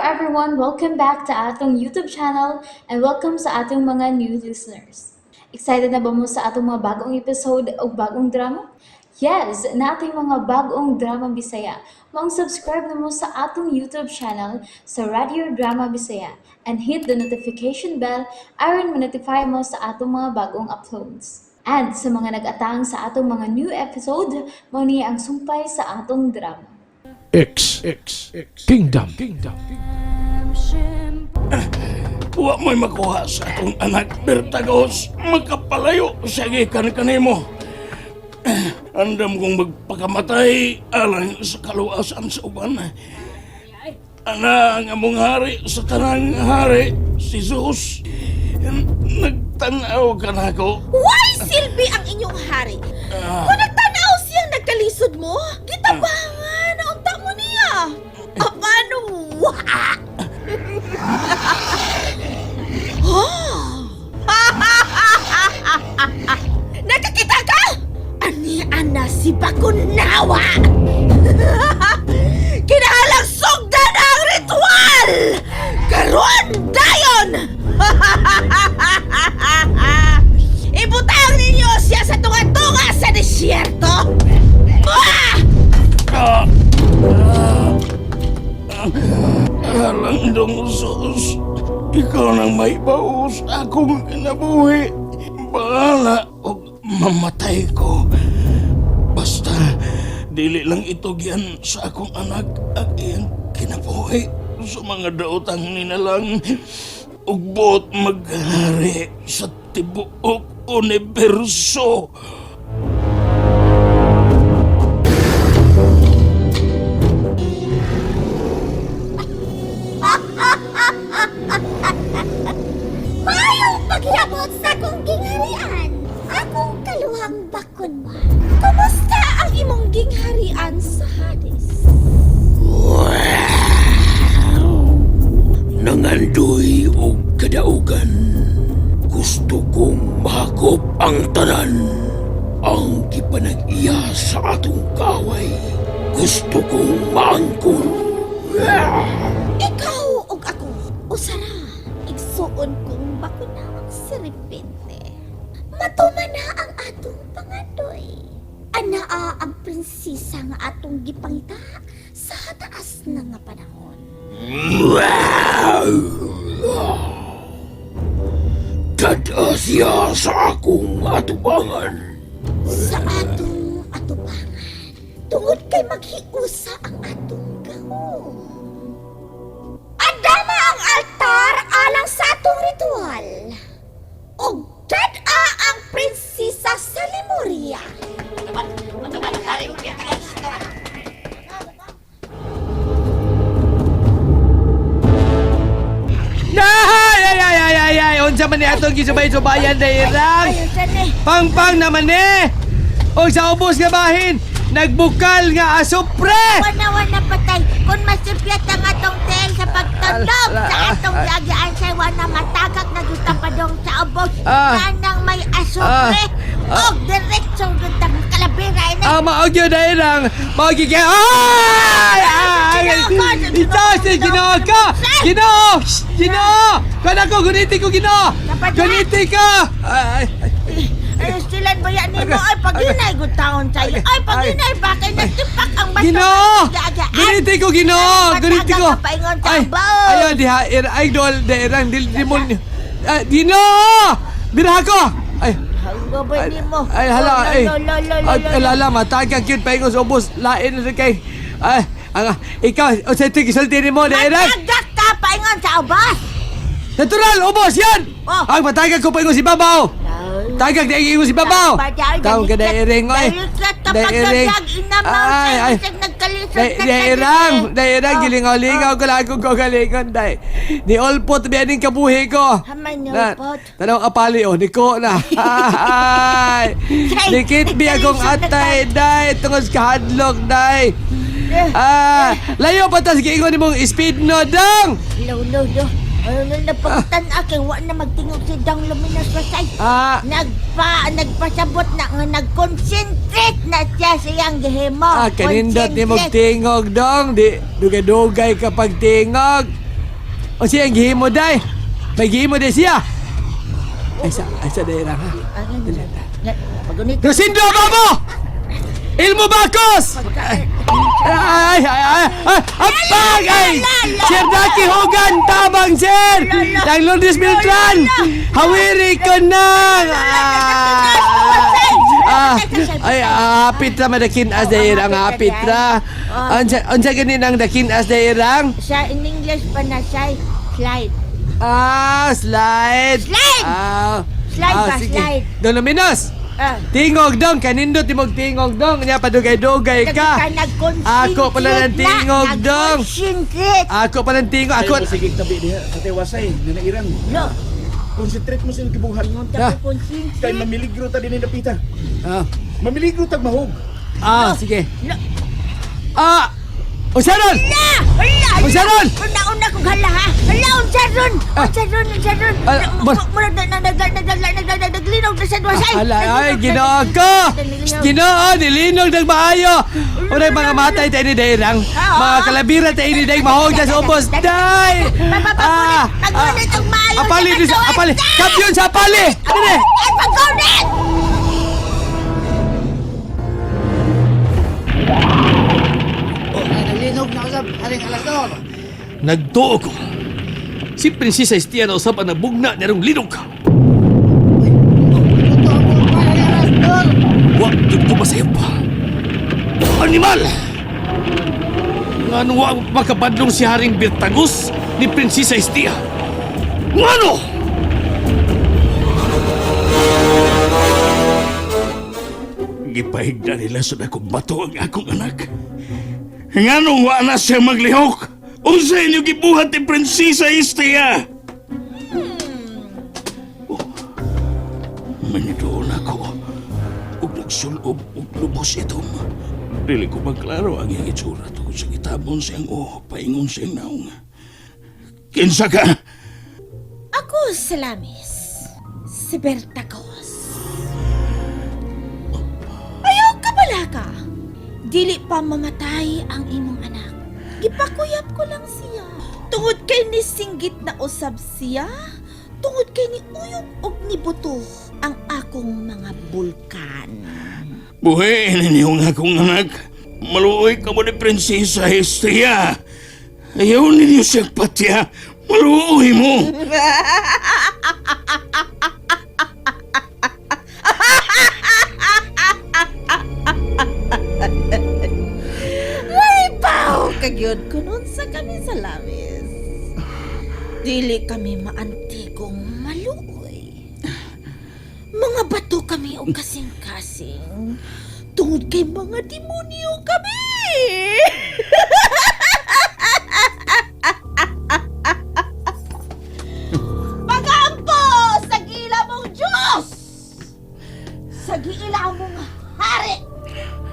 everyone! Welcome back to atong YouTube channel and welcome sa atong mga new listeners. Excited na ba mo sa atong mga bagong episode o bagong drama? Yes, nating mga bagong drama Bisaya. Maong subscribe na mo sa atong YouTube channel sa Radio Drama Bisaya and hit the notification bell aron ma-notify mo sa atong mga bagong uploads. And sa mga nag-atang sa atong mga new episode, mao ni ang sumpay sa atong drama. X X Kingdom Kingdom. Wa mo'y makuha sa akong anak, Bertagos. Magkapalayo siya gikan kanimo. Andam kong magpakamatay alang sa kaluwasan sa uban. Ana ang among hari sa tanang hari, si Zeus. Nagtanaw ka na ako. Why silbi ang inyong hari? Kung nagtanaw siyang nagkalisod mo, gitabangan na unta mo niya. Apano wa? Oh! Nakakita ka? Ani ana si Bakunawa! Kinahalang sugdan ang ritual! Karon dayon! Ibutang ninyo siya sa tunga-tunga sa disyerto! Ah! Alang dong Zeus, ikaw nang may baos akong kinabuhi. Bahala og mamatay ko. Basta, dili lang itugyan sa akong anak ang iyang kinabuhi. Sa mga daotang ninalang, ugbot maghari sa tibuok universo. Mayong paghilabot sa akong gingharian! Akong kaluhang bakon mo. Kumusta ang imong gingharian sa Hades? Nangandoy og kadaugan. Gusto kong mahakop ang tanan. Ang gipanag-iya sa atong kaaway. Gusto kong maangkon. Ikaw ug ako, usara, igsuon kong bakunawang serpente. Matuman na ang atong pangandoy. Anaa ang prinsesa nga atong gipangita sa taas na nga panahon. Dada siya sa akong atubangan. Sa atong atubangan, tungod kay maghiusa ang atong gahom. Andama ang altar alang sa atong ritual. Og dad-a ang prinsesa sa Lemuria. Ay, ay, ay, ay, ay, ay, unsa man ni atong gisubay-subayan dairang. Ayun siya ni. Pangpang naman ni. Og sa ubos nga bahin, nagbukal nga asupre. Wana-wana patay. Kung masipyat ang atong tiil sa pagtandog sa atong giagian sa wana matagak na gyud padong sa ubos. Kanang may asupre. Og diretso gyud ang kalabira ini. Ah, maog yun dairang. Maog yun kay... Ay! Ay! Ito si Ginoo ka! Ginoo! Shh! Ginoo! Kana ko, guniti ko, Ginoo! Guniti ko! Ay, ay, Ay, silan ba yan nimo? Ay, paginay gud taon sa'yo. Ay, paginay ba? Kay nagtipak ang bato. Ginoo! Giagian. Guniti ko, Ginoo! Guniti ko! Matagak ka paingon sa Ay, ubos. ayun, diha, ay, dol, dairang, demonyo. Ah, Ginoo! Biraha ko! Ay, Hanggo ba nimo? ay, hala, ay. Lo, lo, lo, lo, Ay, lo, lo. alala, matagak yun, paingon sa ubos, lain na siya kay... Ay, ang, ikaw, o sa ito, gisulti ni mo, dairang! Matagak ka paingon sa ubos. Natural, ubos, yan! Oh. Ang matagak ko paingon si Babaw! Tagak na ingon si Babaw! Taong ka dairing, oy! Dairing! Ay, ay! Dairang! Dairang, Oh, gilingaw-lingaw ko lang akong kagalingon, day. Ni Olpot, biyaning kabuhi ko. Haman ni Na- Olpot. Tanaw kapali, oh, niko na. Ay! Nikit bi akong atay, day. Tungod sa kahadlok, day. Ah, layo pa tas giingon nimong speed no, dang! Lo, lo, lo. Ano na pagtan kay wa na magtingog si Dang Luminas Pasay. Ah. Nagpasabot na nga nag-concentrate na siya sa iyang gihimo. Ah, kanindot ni mong Concentrate. tingog, dong. Di, dugay-dugay kapag tingog. O siya ang gihimo day. May gihimo day siya. Ay sa dairang ha. Pagunit. Rosindo babo! Ilmo Bakos! Ay, ay, ay, ay, ay, apag! Ay! Sir Daki Hogan, tabang sir! Ang Lourdes Beltran! Hawiri ko nang! Ah, ay, hapit ra madakin as dairang, hapit ra. Unsa ganin ang dakin as dairang? Siya in English pa na siya. Slide. Ah, slide. Slide! Ah, Slide ba, sige. slide? Don Luminos! Ah. Tingog dong, kanindot timog tingog dong. Nya padugay-dugay ka. Ako pala ng tingog dong. Nag-concentrate. Ako pala ng tingog. Ako. Sige tabi diha, katewasay, nanairang. No. Concentrate mo sa iyong gibuhat. Ah. Concentrate. Kay mamiligro ta din napita. Ah, Mamiligro tag mahog. ah, sige. No. Ah, unsa ron? La! Hala! Unsa ron? Una-una kong hala ha! Hala! Unsa ron! Unsa ron! Unsa ron! Ah, Murag na naglinog na sa duwasay! Ala, ay, Ginoo ko! Ginoo, nilinog ng maayo! Unay mga matay tayo ni Dairang. Mga kalabira tayo ni Dairang. Mahog na sa ubos. Day! Papapagunit! Pagunit ang maayo Apali, sa sa apali! Kampiyon sa apali! Dili! Ay, pagunit! Naglinog na usab, haring alas. Nagtuo ko. Si Prinsesa Estia na usab ang nagbugna nerong linog. Wa jud ko masayop pa. Animal! Ngano wa makabadlong si Haring Birtagos ni Prinsesa Estia? Ngano? Gipahigda nila sa dakong bato ang akong anak. Nganong wa na siya maglihok? Unsa inyo gibuhat ni Prinsesa Estia? Oh, manidoon ako ug nagsulob og lubos itom. Dili ko maklaro ang iyang itsura tungod sa gitabon siyang o paingon siyang naong. Kinsa ka? Ako sa lamis, si Bertagos. Ayaw ka pala ka. Dili pa mamatay ang imong anak. Gipakuyap ko lang siya. Tungod kay ni singgit na usab siya, tungod kay ni uyog og ni buto ang akong mga bulkan. Buhiin ninyo ang akong anak. Maluoy ka mo ni Prinsesa Hestia. Ayaw ninyo siyang patya. Maluoy mo. Ay, baw kagyod ko nun sa kami sa lamis. Dili kami maantigong maluoy. Mga bato kami o kasing-kasing. Tungod kay mga demonyo kami. Pagampo sa gila mong Diyos! Sa giila mong hari!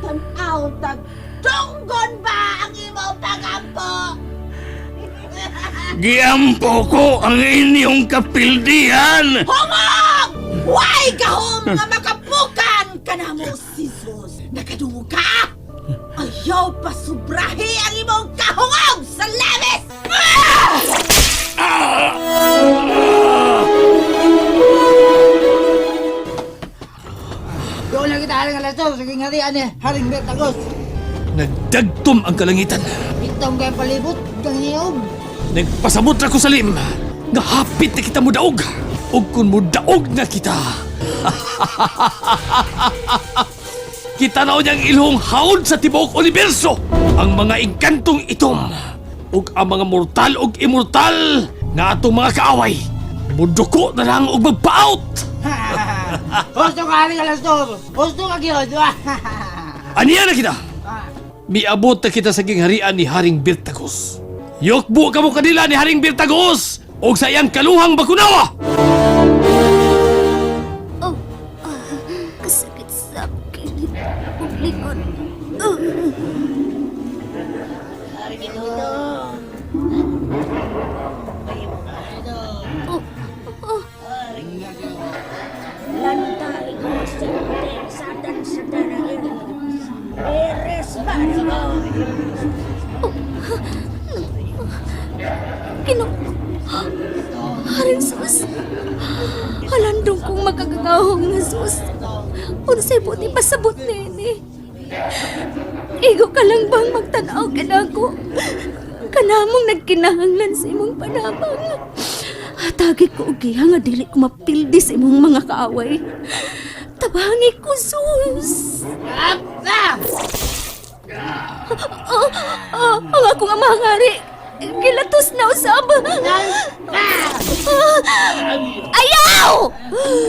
Tanaw tagtunggon ba ang imong pagampo? Giampo ko ang inyong kapildihan. Hungog! Way gahom nga makapukan ka na mo, Jesus! Nakadungog ka? Ayaw pa subrahi ang imong kahungog sa labis! Ah! Doon lang kita haring alas dos, sige ngarian eh, haring Bertagos. Nagdagtom ang kalangitan. Itong kayong palibot, kang niyog. Nagpasabot ra ko salim. Nga hapit na kita mudaog. Ug kun mudaog na kita. Kita na niyang ilhong haod sa tibuok universo. Ang mga engkantong itom ug ang mga mortal ug immortal nga atong mga kaaway. Muduko na lang og magpa-out. Gusto ka haring alas dos, gusto ka gyud. Aniya na kita. Miabot na kita sa gingharian ni Haring Birtagos. Yukbo ka mo kanila ni Haring Birtagos og sa iyang kaluhang bakunawa. Oh, kasakit sa kilid ug likod. Ginoo. Haring sus. Halandong kong makagagahong nga sus. Unsay buti pasabot nini. Igo ka lang bang magtanaw kanako? Kanamong nagkinahanglan sa imong panabang. Hatagi ko og giha nga dili ko mapildi sa imong mga kaaway. Tabangi ko, sus! Ah, ang akong amahangari, gilatos na usab. Ayaw!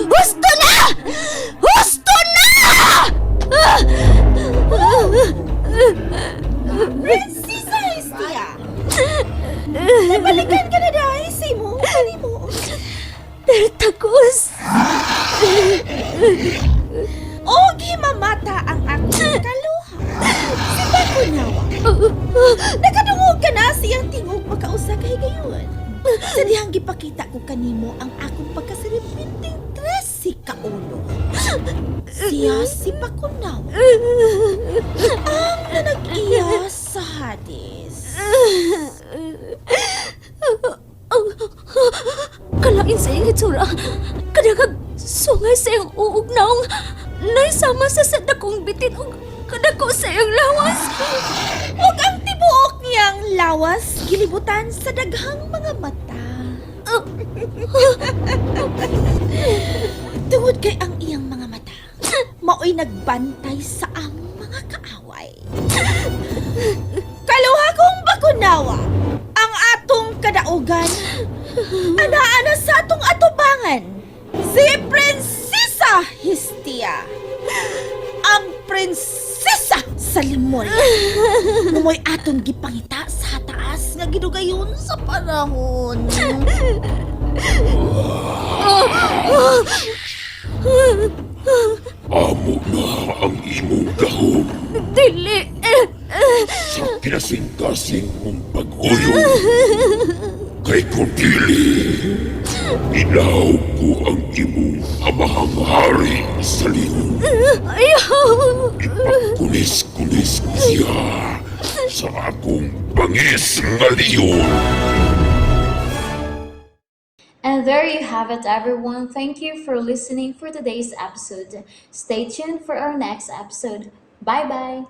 Husto na! Husto na! Prinsesa Hestia! Nabalikan ka na dahil sa imo, kanimo. Pertagos! O gimamata ang akong kaluha. Si Bakunawa. Nakadungog ka na siyang tingog makausa kay gayon. Sa dihang gipakita ko kanimo ang akong pagkasiripinting 13 kaulo. Siya si Bakunawa. Ang nanag-iya sa Hades. Kalain sa iyang itsura. Kadagag sungay sa iyang uog naong naisama sa sadakong bitin og kadako sa iyang lawas. Ug ang tibuok niyang lawas gilibutan sa daghang mga mata. Tungod kay ang iyang mga mata, maoy nagbantay sa among mga kaaway. Kaluha kong bakunawa, ang atong kadaugan, ana-ana sa atong atubangan, si Prinsesa Hestia, ang prinsesa sa Lemuria. Numoy atong gipangita sa taas nga gidugayon sa panahon. Amo na ang imong gahom Dili. Sa kinasing-kasing mong pag-uyo. Kay kung dili, ilaw ko ang imong amahang hari sa leon. Ayaw. Ipagkulis-kulis ko siya sa akong bangis nga leon. And there you have it, everyone. Thank you for listening for today's episode. Stay tuned for our next episode. Bye bye.